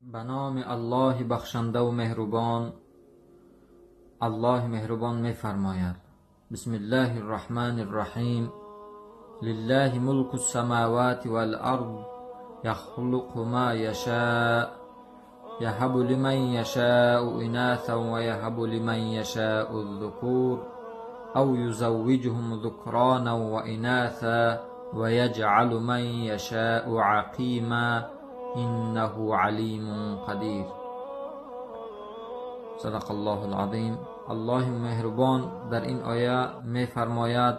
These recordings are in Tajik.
Ба номи Аллоҳи бахшандаву меҳрубон. Аллоҳи меҳрубон мефармояд: Бисмиллаҳи рраҳмани рраҳим. Лиллаҳи мулку ссамавати вал ард, яхлуқу ма яшаа, яҳабу лиман яшаау инасан ва яҳабу лиман яшаау ззукур, ав юзаввиҷуҳум зукронан ва инаса, ва яҷъалу ман яшаау ақима, иннаҳу алимун қадир. Садақаллоҳул азим. Аллоҳи меҳрубон дар ин оя мефармояд: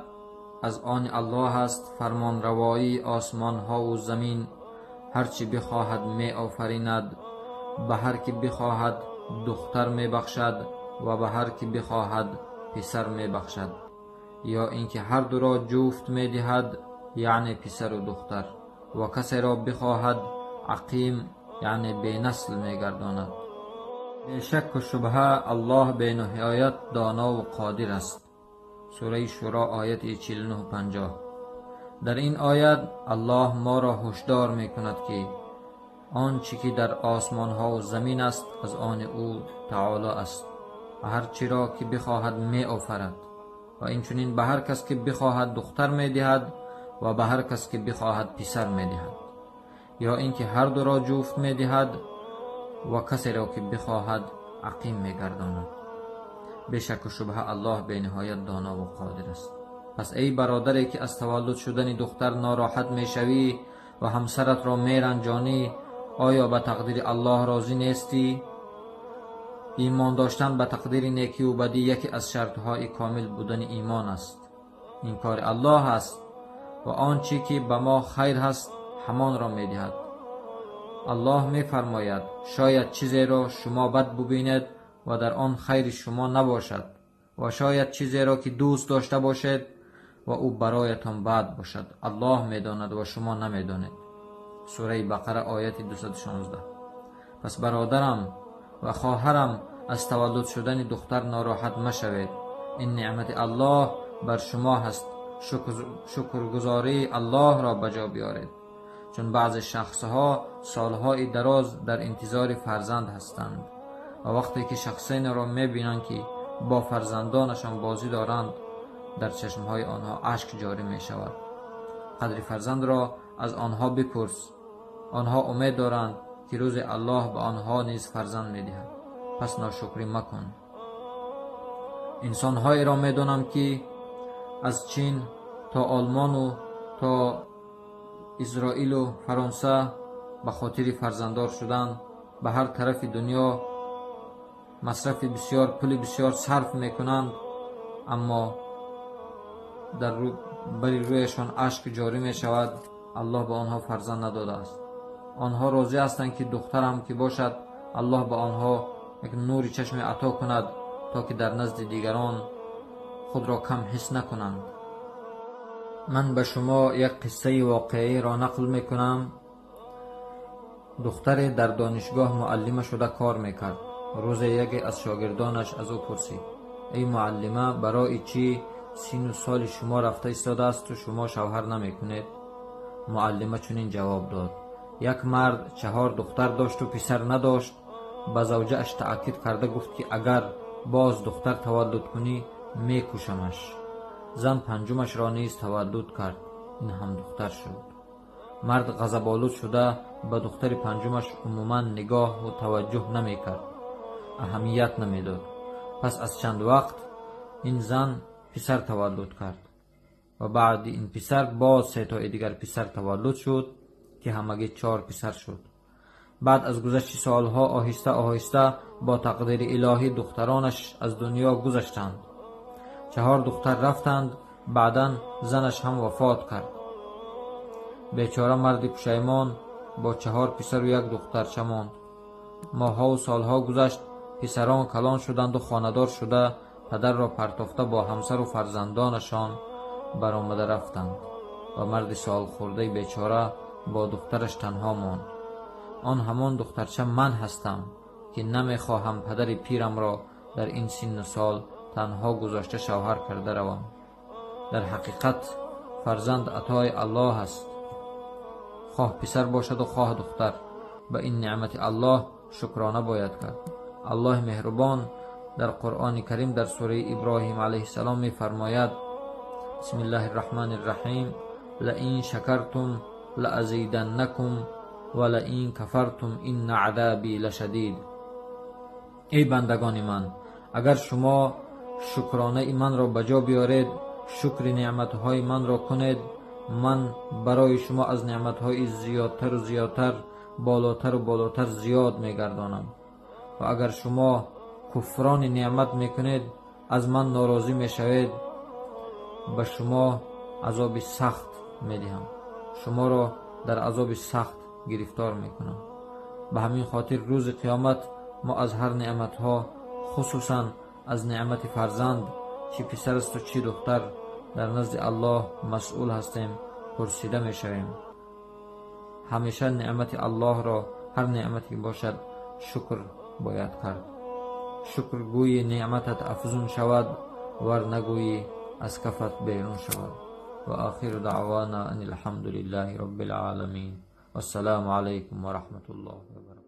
аз они Аллоҳ аст фармонравоии осмонҳову замин, ҳар чӣ бихоҳад меофаринад, ба ҳар ки бихоҳад духтар мебахшад ва ба ҳар ки бихоҳад писар мебахшад, ё ин ки ҳар дуро ҷуфт медиҳад, яъне писару духтар, ва касеро бихоҳад ақим, яъне бенасл мегардонад. Бешакку шубҳа Аллоҳ бениҳоят донову қодир аст. Сураи Шуро, ояти 49-50. Дар ин оят Аллоҳ моро ҳушдор мекунад, ки он чӣ ки дар осмонҳову замин аст, аз они ӯ таоло аст ва ҳар чиро ки бихоҳад меофарад, ва инчунин ба ҳар кас ки бихоҳад духтар медиҳад ва ба ҳар кас ки бихоҳад писар медиҳад, ё ин ки ҳар дуро ҷуфт медиҳад ва касеро ки бихоҳад ақим мегардонад. Бешакку шубҳа Аллоҳ бениҳоят донову қодир аст. Пас эй бародаре, ки аз таваллуд шудани духтар нороҳат мешавӣ ва ҳамсаратро меранҷонӣ, оё ба тақдири Аллоҳ розӣ нестӣ? Имон доштан ба тақдири некиву бадӣ яке аз шартҳои комил будани имон аст. Ин кори Аллоҳ аст ва он чӣ ки ба мо хайр ҳаст, ҳамонро медиҳад. Аллоҳ мефармояд: шояд чизеро шумо бад бубинед ва дар он хайри шумо набошад, ва шояд чизеро ки дӯст дошта бошед ва ӯ бароятон бад бошад. Аллоҳ медонад ва шумо намедонед. Сураи Бақара, ояти 216. Пас бародарам ва хоҳарам, аз таваллуд шудани духтар нороҳат машавед. Ин неъмати Аллоҳ бар шумо ҳаст. Шукргузории Аллоҳро ба ҷо биёред, чун баъзе шахсҳо солҳои дароз дар интизори фарзанд ҳастанд ва вақте ки шахсенеро мебинанд, ки бо фарзандонашон бозӣ доранд, дар чашмҳои онҳо ашк ҷорӣ мешавад. Қадри фарзандро аз онҳо бипурс. Онҳо умед доранд, ки рӯзе Аллоҳ ба онҳо низ фарзанд медиҳад. Пас ношукрӣ макун. Инсонҳоеро медонам, ки аз Чин то Олмону то Изроилу Фаронса ба хотири фарзанддор шудан ба ҳар тарафи дунё масрафи бисёр, пули бисёр сарф мекунанд, аммо дар бари рӯяшон ашк ҷорӣ мешавад. Аллоҳ ба онҳо фарзанд надодааст. Онҳо розӣ ҳастанд, ки духтарам ки бошад, Аллоҳ ба онҳо як нури чашме ато кунад, то ки дар назди дигарон худро кам ҳис накунанд. Ман ба шумо як қиссаи воқеиро нақл мекунам. Духтаре дар донишгоҳ муаллима шуда кор мекард. Рӯзе яке аз шогирдонаш аз ӯ пурсид: эй муаллима, барои чӣ сину соли шумо рафта истодаасту шумо шавҳар намекунед? Муаллима чунин ҷавоб дод: як мард чаҳор духтар дошту писар надошт. Ба завҷааш таъкид карда гуфт, ки агар боз духтар таваллуд кунӣ, мекушамаш. Зан панҷумашро низ таваллуд кард, ин ҳам духтар шуд. Мард ғазаболуд шуда ба духтари панҷумаш умуман нигоҳу таваҷҷӯҳ намекард, аҳамият намедод. Пас аз чанд вақт ин зан писар таваллуд кард ва баъди ин писар боз сетои дигар писар таваллуд шуд, ки ҳамагӣ чор писар шуд. Баъд аз гузашти солҳо оҳиста оҳиста бо тақдири илоҳӣ духтаронаш аз дунё гузаштанд. Чаҳор духтар рафтанд, баъдан занаш ҳам вафот кард. Бечора марди пушаймон бо чаҳор писару як духтарча монд. Моҳҳову солҳо гузашт, писарон калон шуданду хонадор шуда, падарро партофта, бо ҳамсару фарзандонашон баромада рафтанд ва марди солхӯрдаи бечора бо духтараш танҳо монд. Он ҳамон духтарча ман ҳастам, ки намехоҳам падари пирамро дар ин синну сол танҳо гузошта шавҳар карда равам. Дар ҳақиқат фарзанд атои Аллоҳ аст, хоҳ писар бошаду хоҳ духтар. Ба ин неъмати Аллоҳ шукрона бояд кард. Аллоҳи меҳрубон дар Қуръони Карим дар сураи Иброҳим алайҳиссалом мефармояд: Бисмиллаҳи рраҳмани рраҳим, лаин шакартум лаазиданнакум ва лаин кафартум инна азаби лашадид. Эй бандагони ман, агар шумо шукронаи манро ба ҷо биёред, шукри неъматҳои манро кунед, ман барои шумо аз неъматҳои зиёдтару зиёдтар, болотару болотар зиёд мегардонам. Ва агар шумо куфрони неъмат мекунед, аз ман норозӣ мешавед, ба шумо азоби сахт медиҳам, шуморо дар азоби сахт гирифтор мекунам. Ба ҳамин хотир рӯзи қиёмат мо аз ҳар неъматҳо, хусусан аз неъмати фарзанд, чӣ писар асту чӣ духтар, дар назди Аллоҳ масъул ҳастем, пурсида мешавем. Ҳамеша неъмати Аллоҳро, ҳар неъмате бошад, шукр бояд кард. Шукргӯи неъматат афзун шавад, вар нагӯӣ аз кафат берун шавад. Ва охиру даъвана ан алҳамду лиллаҳи роббил оламин. Вассалому алайкум ва раҳматуллоҳи ва баракатуҳ.